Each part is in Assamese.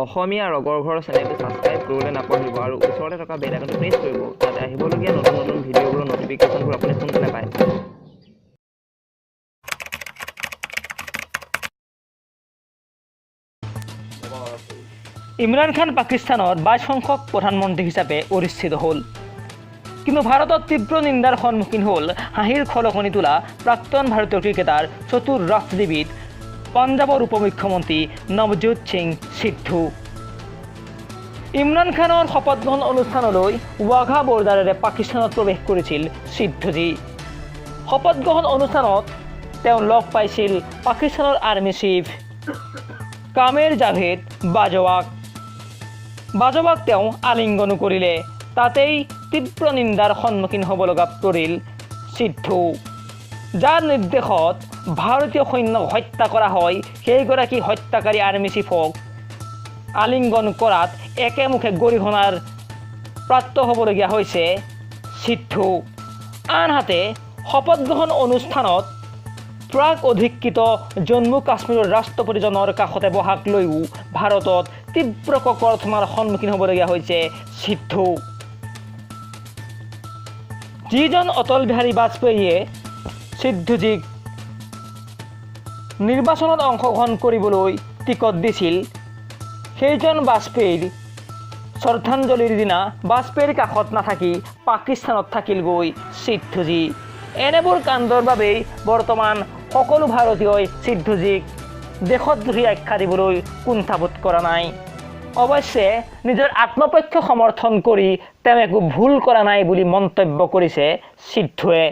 অসমীয়া ৰগৰ ঘৰ চেনেলটো ছাবস্ক্ৰাইব কৰিবলৈ নাপাহৰিব আৰু ওচৰতে থকা বেল আইকনটো প্ৰেছ কৰিব, যাতে আহিবলগীয়া নতুন নতুন ভিডিঅ'বোৰৰ ন'টিফিকেশ্যনবোৰ আপুনি সোনকালে পায়। ইমৰান খান পাকিস্তানৰ 22 সংখ্যক প্ৰধানমন্ত্ৰী হিচাপে অধিষ্ঠিত হ'ল, কিন্তু ভাৰতত তীব্ৰ নিন্দাৰ সন্মুখীন হ'ল হাঁহিৰ খলকনি তোলা প্ৰাক্তন ভাৰতীয় ক্ৰিকেটাৰ, চতুৰ ৰাজনীতিবিদ, পঞ্জাৱৰ উপ মুখ্যমন্ত্ৰী নৱজোত সিং সিদ্ধু। ইমৰান খানৰ শপত গ্ৰহণ অনুষ্ঠানলৈ ৱাঘা বৰ্ডাৰেৰে পাকিস্তানত প্ৰৱেশ কৰিছিল সিদ্ধুজী। শপত গ্ৰহণ অনুষ্ঠানত তেওঁ লগ পাইছিল পাকিস্তানৰ আৰ্মি চিফ কামেৰ জাভেদ বাজৱাক। বাজৱাক তেওঁ আলিংগনো কৰিলে। তাতেই তীব্ৰ নিন্দাৰ সন্মুখীন হ'ব লগা পৰিল সিদ্ধু। যাৰ নিৰ্দেশত ভাৰতীয় সৈন্যক হত্যা কৰা হয়, সেইগৰাকী হত্যাকাৰী আৰ্মি চিফক আলিংগন কৰাত একেমুখে গৰিহণাৰ প্ৰাপ্ত হ'বলগীয়া হৈছে সিদ্ধু। আনহাতে শপত গ্ৰহণ অনুষ্ঠানত প্ৰাক অধিকৃত জম্মু কাশ্মীৰৰ ৰাষ্ট্ৰপতিজনৰ কাষতে বহাক লৈও ভাৰতত তীব্ৰ ককৰ্থনাৰ সন্মুখীন হ'বলগীয়া হৈছে সিদ্ধু। যিজন অটল বিহাৰী বাজপেয়ীয়ে সিদ্ধুজীক নিৰ্বাচনত অংশগ্ৰহণ কৰিবলৈ টিকট দিছিল, সেইজন বাজপেয়ীৰ শ্ৰদ্ধাঞ্জলিৰ দিনা বাজপেয়ীৰ কাষত নাথাকি পাকিস্তানত থাকিলগৈ সিদ্ধুজী। এনেবোৰ কাণ্ডৰ বাবেই বৰ্তমান সকলো ভাৰতীয়ই সিদ্ধুজীক দেশদ্ৰোহী আখ্যা দিবলৈ কুণ্ঠাবোধ কৰা নাই। অৱশ্যে নিজৰ আত্মপক্ষ সমৰ্থন কৰি তেওঁ একো ভুল কৰা নাই বুলি মন্তব্য কৰিছে সিদ্ধুৱে।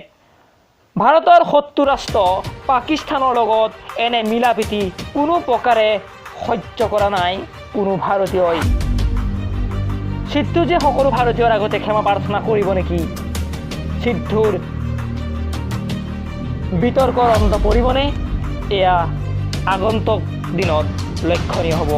ভাৰতৰ শত্ৰু ৰাষ্ট্ৰ পাকিস্তানৰ লগত এনে মিলাপ্ৰীতি কোনো প্ৰকাৰে সহ্য কৰা নাই কোনো ভাৰতীয়ই। সিদ্ধু যে সকলো ভাৰতীয়ৰ আগতে ক্ষমা প্ৰাৰ্থনা কৰিব নেকি? সিদ্ধুৰ বিতৰ্কৰ অন্ত পৰিবনে? এয়া আগন্তুক দিনত লক্ষণীয় হ'ব।